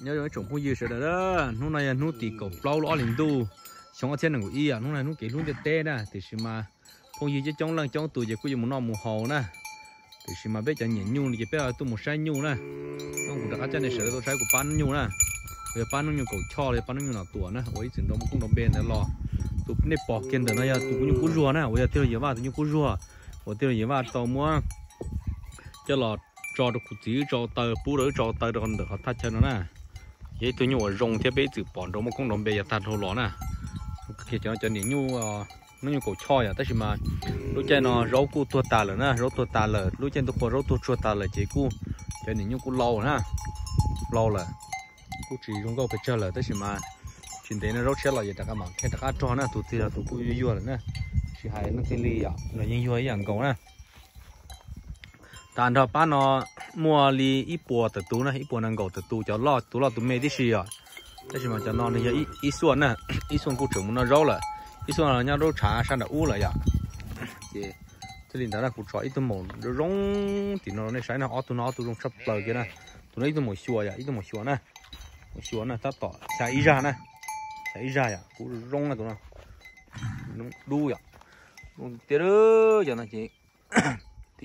Nyob zoo ib tsoom phooj ywg sawv daws, hnub no yog hnub tim kaum plaub lub ob hlis ntuj xyoo ob txhiab nees nkaum ib, hnub no hnub kev hlub ntiaj teb na, tiam sis mas phooj ywg coob leej coob tus ces kuj yuav mus noj mus haus na. Tiam sis mas peb cov niam nyuj no ces peb tuaj mus saib nyuj na. Kuv rov qab coj nej sawv daws tuaj saib kuv pab nyuj na. Kuv yog pab hnub nyuj Kaum Choj los yog pab hnub nyuj Nom Tuam na, uas ib txwm nrog Muaj Koob nrog npe ntawd los. Tus nej pom kiag ntawm no yog tus kuv nyuj Kub Zuag na, uas yog tij laug Yias Vaj tus nyuj Kub Zuag, uas tij laug Yias Vaj tau muab coj los tso rau kuv txiv wb tso taw, pub rau wb tso taw rau ntawm qhov thaj chaw no na. Yog ib tug nyuj uas zoo thiab peb ib txwm pom nrog Muaj Koob nrog npe yav tag dhau los na. Cov no cov niam nyuj, hnub nyuj Kaum Choj yom, tab sis mas lub caij no zaub kuj tuag tas lawm na, zaub tuag tas lawm, lub caij ntuj qhua zaub tuag tsuag tas lawm ces kuj cov niam nyuj kuj lau na, lau lawm, kuj tsis zoo nkauj pes tsawg lawm, tab sis mas tsis ntev no zaub tshiab los ces rov qab mam thiaj rov qab rog na, tus twg los tus kuj yuag yuag lawm na, tsis hais leej twg li yom, los yeej yuag ib yam nkaus na. Tag nrho pab no muaj li ib puas tawm tus na, ib puas nees nkaum tawm tus, cov loj tus loj tus me tib si yom. Tab sis mas cov no nws yog ib xuaj na, ib xuaj kuj tseem mus noj zaub lawm, ib xuaj los nyob rau tshav sab nram ub lawm yom. Ces thiaj li ntawd na kuv tso ib tug maum zoo zoo tim no rau nej saib na, ob tug no ob tug zoo tshaj plaws kiag na. Tus no ib tug maum xyuas yom, ib tug maum xyuas na, maum xyuas na tab tom xya ib zag na, xya ib zag yom, kub zoo zoo na tus no, dub yom, zoo tiag tiag cov no ces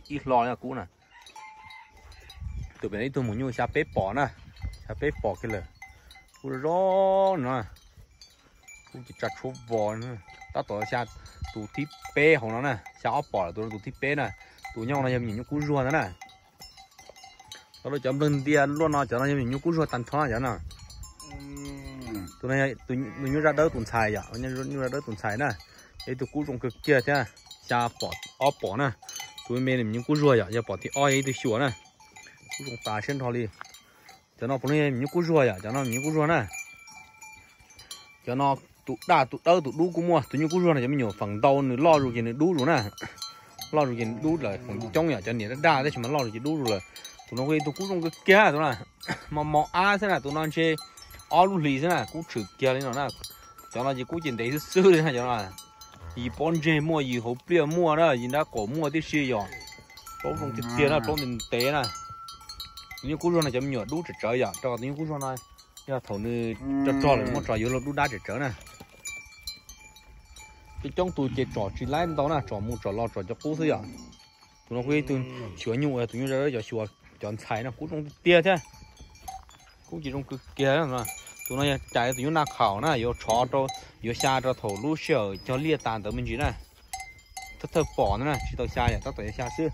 ib hlo kub na. Tus pem ib tug maum nyuj xya peb pom na, xya peb pom kiag lawm, kub zoo zoo no. Kub ces tsa tshuab vos, tab tom xya tus thib peb hauv no na, xya ob pom lawm tus no tus thib peb na. Tus nyob no yog me nyuam nyuj kub zuag ntag na. Tau rau cov nplawg ntias luaj no cov no yog me nyuam nyuj kub zuag tag nrho cov no. Tus no yog tus nyuj zaj dawb tus ntxhais yom, nyuj zaj dawb tus ntxhais na. Yog ib tug kub zoo kawg kiag thiab, xya pom ob pom na. Tus me me me nyuam nyuj kub zuag yom, yog pom thib ob yog ib tug xyuas na. Kub zoo tas siab nrho li. Cov no puav leej yog me nyuam nyuj kub zuag yom, cov no me nyuam nyuj kub zuag na. Cov no tus daj tus dawb tus dub kuj muaj, tus nyuj kub zuag no cov me nyuam feem ntau nws loj zus ces nws dub zus na. Loj zus ces nws dub lawm feem coob yom, cov niam daj daj tab sis mas loj zus ces dub zus lawm. Tus no kuj yog ib tug kub zoo kawg kiag tus na, mos mos ab xwb na, tus no ntshe ob lub hlis xwb na, kub tshwm kiag li no na. Cov no ces kub ces ntev xwb xwb li na cov no. Yim pob ntseg muaj, yim hauv pliaj muaj na, yim nrab qaum muaj tib si yom. Plaub zoo tiag tiag na, plaub ntev ntev na. Tus nyuj kub zuag no cov me nyuam dub tsawv tsawv yom, rau qhov tus nyuj kub zuag no yog thaum nws rog rog lawm muab tso yuav luag dub dab tsawv tsawv na. Coob coob tus ces tsom tsis laib ntau na, tsom mus tsom los tsom cov qub xwb yom. Tus no kuj yog ib tug xyuas nyuj, tus nyuj zaj dawb cov xyuas cov ntxhais no kub zoo tiag tiag thiab. Kub ces zoo kawg kiag. Tus no yog cas tus nyuj naj qhaum na, yuav tshov rau, yuav xya rau thaum lub sij hawm cog liaj tas ntawd me ntsis na. Thawj thawj pom ntawd na, tsis tau xya yom, tab tom yuav xya xwb.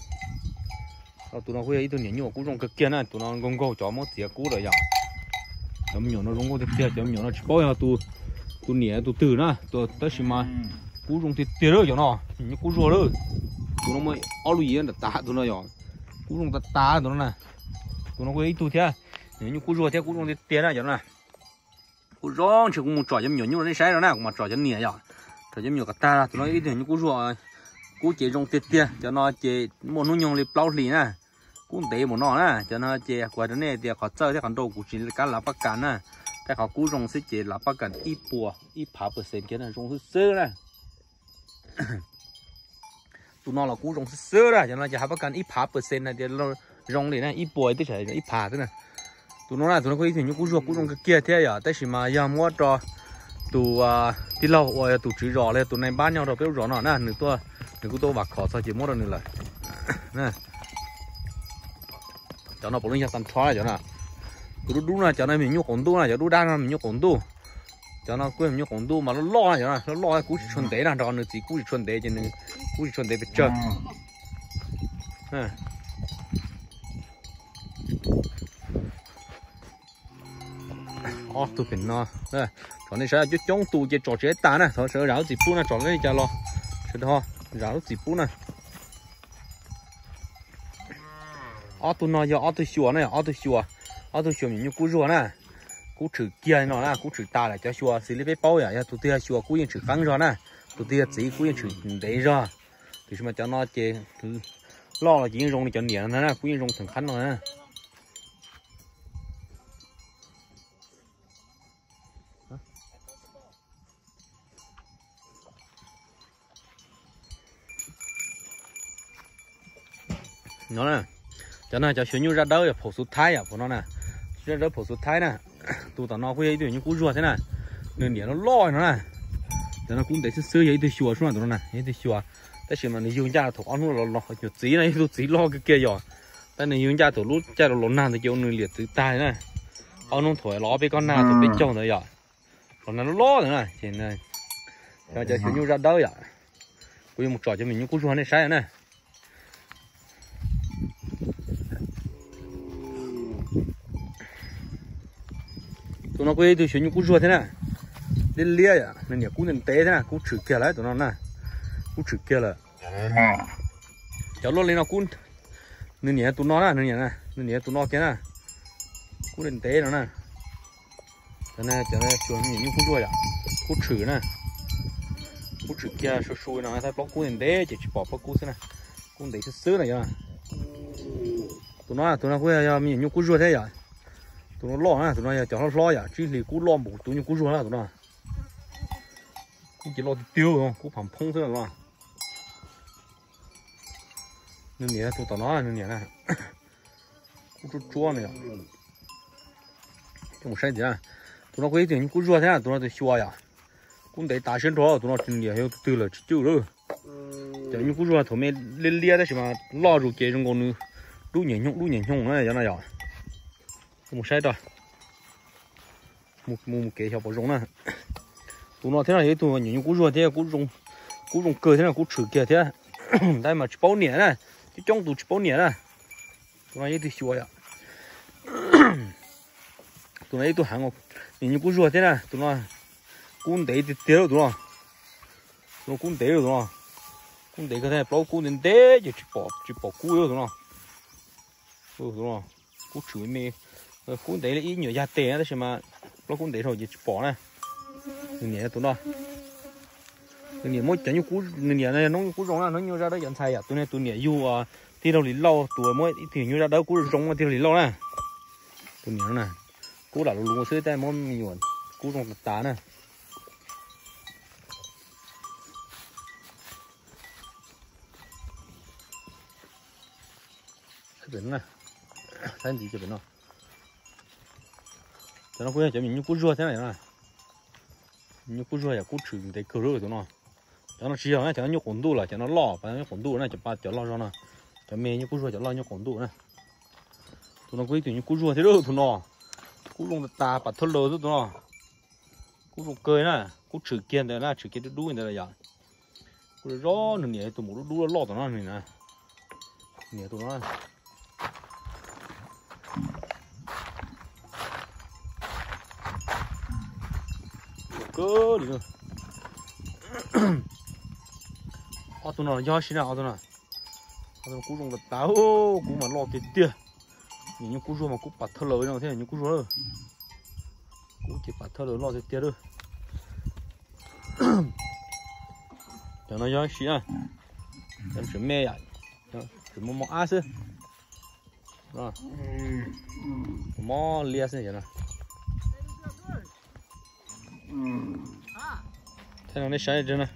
Tus no kuj yog ib tug niam nyuj kub zoo kawg kiag na, tus no nkaug nkaug cov muab txiav kub lawm yom. Cov me nyuam no zoo nkauj tiag tiag, cov me nyuam no tsis paub yog tus niam tus twg na, tab sis mas kub zoo tiag tiag lawm cov no, me nyuam nyuj kub zuag lawm. Tus no muaj ob lub yim nram tav tus no yom, kub zoo tas tas tus no na. Tus no kuj yog ib tug thiab, me nyuam nyuj kub zuag thiab kub zoo tiag tiag na cov no. Kuv zoo ntshe kuv mus tsom cov me nyuam nyuj rau nej saib rau na, kuv mam tsom cov niam yom. Tsom cov me nyuam kom tag, tus no ib tug nyuj kub zuag, kub ces zoo tiag tiag, cov no ces muaj hnub nyoog li plaub hlis na. Kub ntev mus no na, cov no ces kuv hais rau nej tias qhov txawj thiab qhov nrau kuv tsis kav lav pab kas na. Tej qhov kub zoo xwb ces lav pab kas ib puas ib phav percent kiag na, zoo xwb xwb na. Tus no los kub zoo xwb xwb na, cov no ces hav pab kas ib phav percent hais tias zoo li na, ib puas twb tsis ib phav xwb na. Tus no na, tus no kuj ib tug nyuj kub zuag kub zoo kawg kiag thiab yom, tab sis mas yog muab rau tus tij laug uas yog tus tswv zos los yog tus nai npab nyob rau peb lub zos no na, nws tuaj, nws kuj tuaj vam khom txog ces muab rau nws lawm. Cov no puav leej yog tag nrho na cov no. Tus dub dub no cov no me nyuj qaum ntuj na, cov dub dab no me nyuj qaum ntuj. Cov no kuj me nyuj qaum ntuj mas loj loj na, cov no loj loj kub tsis tshua ntev na, rau qhov nws txiv kub tsis tshua ntev ces nws kub tsis tshua ntev pes tsawg. Ob tug pem no, tsom nej saib coob coob tus ces tsom tsis tas na, thov sawv daws zam lub txim pub na, tsom li cas los sawv daws zam lub txim pub na. Ob tug no yog ob tug xyuas na, ob tug xyuas, ob tug xyuas me nyuam nyuj kub zuag na. Kub tshwm kiag li no na, kub tshwm tas lawm, cov xyuas xws li peb paub yom, yog tus twg yog xyuas kub yeej tshwm qeeb zog na, tus twg yog txiv kub yeej tshwm ntev zog. Tiam sis mas cov no ces loj los ces yeej zoo li cov niam no ntag na, kub yeej zoo theem qab no na. No, cov no cov xyuas nyuj zaj dawb yog phaum xuv thaib yom, phaum no na, zaj dawb phaum xuv thaib na. Tus tom no kuj yog ib tug nyuj kub zuag thiab na, nws niam loj loj no na. Cov no kub ntev xwb xwb, yog ib tug xyuas sub na, tus no na yog ib tug xyuas, tab sis mas nws yug ncaj thaum ob hnub los los nyuam txiv na, yog tug txiv loj kawg kiag yom. Tab nws yug ncaj thaum lub caij los los nag ntawd ces ua nws liam txwv tag na. Ob hnub thaum los ob peb kob nag thaum peb caug ntawd yom, los nag loj loj ntawd na ces cov xyuas nyuj zaj dawb yom. Kuv yuav mus tsom cov me nyuj kub zuag nej saib na. Tus no kuj yog ib tug xyuas nyuj kub zuag thiab na, liab liab yom, nws niam kub ntev ntev thiab na, kub tshwm kiag lawm tus no na, kub tshwm kiag lawm. Cov luaj li no kub, nws niam tus no na, nws niam, nws niam tus no kiag na, kub ntev ntev no na. Cov xyuas me nyuam nyuj kub zuag yom, kub tshwm na, kub tshwm kiag su su no, thaj plaub kub ntev ntev ces tsis pom plaub kub xwb na, kub ntev xwb xwb na yom. Tus no, tus no kuj yog me nyuam nyuj kub zuag thiab yom. Tus no loj na, tus no yog cov hlob hlob yom, tsib hlis kub loj npaum tus nyuj kub zuag na tus no. Kub ces loj tiag tiag, kub phav phoob xwb no. Nws niam tus tom no, nws niam na, kub tsuab tsuab no yom. Coj mus saib ntxiv na. Tus no kuj ib tug nyuj kub zuag thiab na, tus no tus xyuas yom. Kub ntev tas siab nrog, tus no nws niam yog tus twg lawm tsis cwj lawm. Cov nyuj kub zuag thaum me liab liab tab sis mas loj zus ces zoo nkaus nws dub nyiam nyooj dub nyiam nyooj na yom no yom. Coj mus saib rau, mus mus kev xyov puas zoo na. Tus no thiab no yog ib tug nyuam nyuj kub zuag thiab, kub zoo kawg thiab no, kub tshwm kiag thiab. Tab mas tsis paub niam na, coob coob tus tsis paub niam na. Tus no yog ib tug xyuas yom. Tus no ib tug heev, nyuam nyuj kub zuag thiab na, tus no kub ntev tiag tiag tus no. Tus no kub ntev tus no, kub ntev kawg thiab, plaub kub ntev ntev ces tsis pom, tsis pom kub tus no. Tus no kub tshwm me, kub ntev li ib nyuam yag tes tab sis mas plaub kub ntev dhau ces tsis pom na. Nws niam tus no, nws niam muab cov nyuj kub, nws niam no yog noob nyuj kub zoo na, noob nyuj zaj dawb cov ntxhais yom, tus no tus niam yug tij laug Lis Lauj, tus muab ib tug nyuj zaj dawb kub zoo muab tij laug Lis Lauj na. Tus niam no na, kub lam lus lus xwb tab muab me nyuam kub zoo tas tas na. Saib ntxiv no, cov no kuj yog cov me nyuam nyuj kub zuag thiab na. Nyuj kub zuag yog kub tshwm ntev kawg lawm tus no. Cov no tsis yog na, cov no nyuj qaum ntuj los, cov no loj, cov no nyuj qaum ntuj na, cov pa cov loj zog no. Cov me nyuj kub zuag cov loj nyuj qaum ntuj na. Tus no kuj ib tug nyuj kub zuag thiab tus no. Kub zoo tas tas pam thawj lawm xwb tus no. Kub zoo kawg na, kub tshwm kiag ntawd na, tshwm kiag dub dub ntawd yom. Kub zoo zoo, nws niam tus maum dub dub loj loj tom no nws na. Niam tus no kawg li. Ob tug no yog si na, ob tug no. Ob tug no kub zoo tas tas, kub mas loj tiag tiag. Nyuam nyuj kub zuag mas kub pam thawj lawm no thiab nyuam nyuj kub zuag. Kub ces pam thawj lawm loj tiag tiag lawm. Cov no yog si na. Cov tseem me yom, tseem mos mos ab xwb. Mos liab xwb cov no. Thaij no nej saib na.